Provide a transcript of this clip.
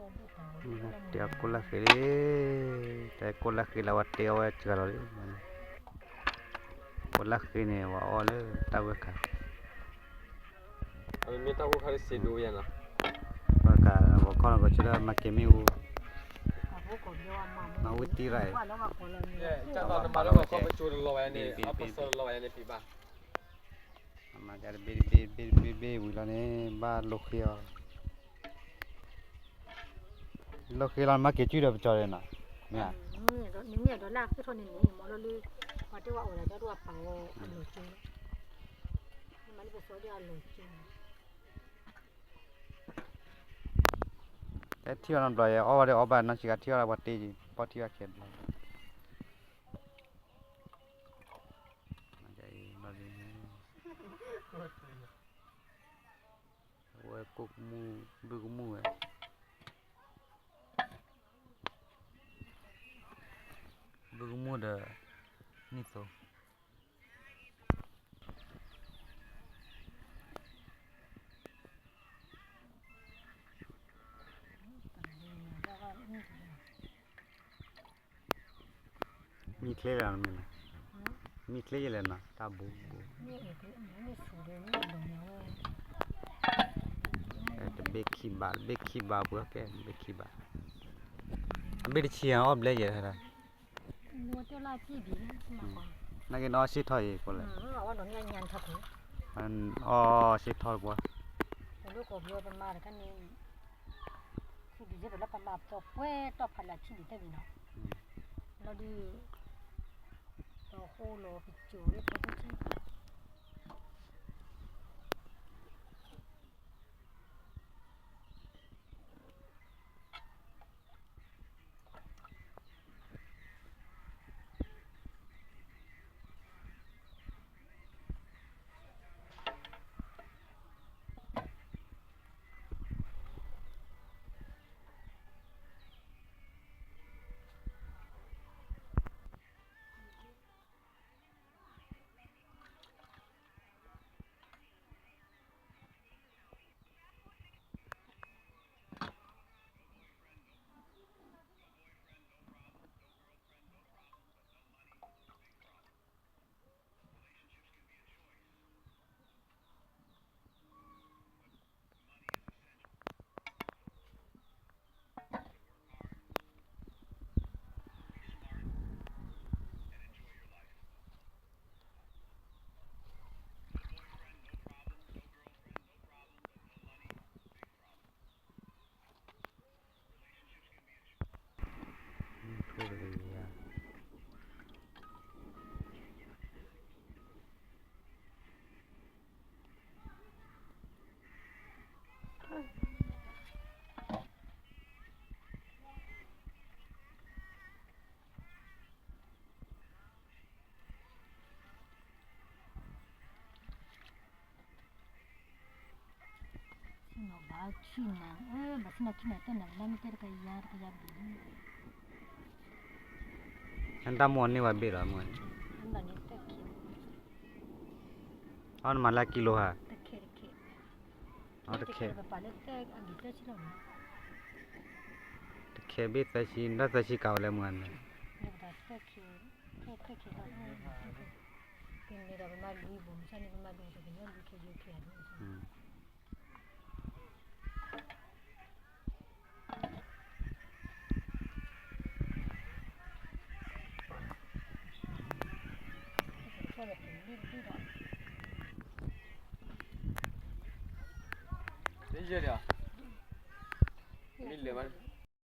တဲအကိၣ်လၢ်ဃ့လံ, တဲကိၣ်လၢ်ဃ့လၢဝဲတဲအီၣ်ဝဲစှၤလီၤလံ, ကိၣ်လၢ်ဃ့န့ၣ် ဝဲအီၣ်လၢတၢ်ဝဲၢ်ခါ, မ့ၢ်တၢ်အိၣ်ခါလၢစ့ဒိယဲနီၤ, ဝဲခါ ဝဲခီနီၤ ကဆၢလၢမၤက့ၤမ့ၣ်အူ, မၤဝံတံၢ်ရၣ်အံၤ, မၤဝံတံၢ်ရၣ်အံၤ, အမၤကတဘ့ၣ်တဘ့ၣ်တဘ့ၣ်တဘ့ၣ်ဝံၤလီၤန့ၣ် ဘၣ်လိၣ်ဃ့အီၤ လီၢ်ဃ့လီၤ မၤက့ၤကုဒီးပကီၤဒီးနီၤ, မ့ၢ်ဧါ, နမ့ၢ်ဒီးလၢအဃ့ထီၣ်န့ၣ်န့ၣ် မ့ၢ်လီၤလၢ ပှၤတဲဝဲအိၣ်ဒီးတၢ်ဒိၣ်အပာ်ဝဲအလီၢ်ကၠိ, မ့ၢ်လၢပစီဒၣ်အလီၢ်ကၠိ, အဲထံၣ်အီၤနီတဘျီယဲ အီၣ်ဝဲဒီးအီၣ်ဘၣ်နီၢ်ဆံးခါထံၣ်အီၤလၢပှၤတ့ၢ် ပီၣ်ထံၣ်ဘၣ်ခဲဘျီ ဝဲကိၣ်ကမူၣ် ဘုကမူၣ်ဝဲ, ဘုကမူၣ်ဒီး နံၣ်သိ မံချ့လၢမ့ၢ်, မံချ့ယလဲၣ်နီၤ တၢ်ဘူးဘူး, တဘ့ၣ်ခံဘး တဘ့ၣ်ခံဘး ပှဲၤကဲ တဘ့ၣ်ခံဘး, အဘ့ၣ်တဆံအီၣ်ဘျဲၣ်ယဲၢ်, နာ်က့နအီၣ်စ့ၣ်ထီၣ်အံၤကိးလဲၣ်, အီၣ်စ့ၣ်ထီၣ်တပှၢ် ပမၤတခါန့ၣ် ခံဘျီလၢပမၤပျီပှဲၤတီၢ်ဖးလၢဆံဘျီတဘျီနီၤ, လီၤဒုး ဒီးဃိလီၤပစိၤလၢဖိဆံးဘၣ်ဆံၣ်နၤ ဘၣ်ဆံၣ်နၤ တၢ်မ့ၢ်အီၤန့ၢ်ဝဲဘ့ၣ်လီၤမ့ၢ်, အီၣ်နမၤလၢ ကံလိဟါ, တခဲ, တခဲဘ့ၣ်သၢဆံ တၢ်သၢဆံကးဝဲလၢမုၢ်န့ၣ်, တယဲၢ်ဒီး, မ့ၢ်လဲၤဘၣ်န့ၣ်,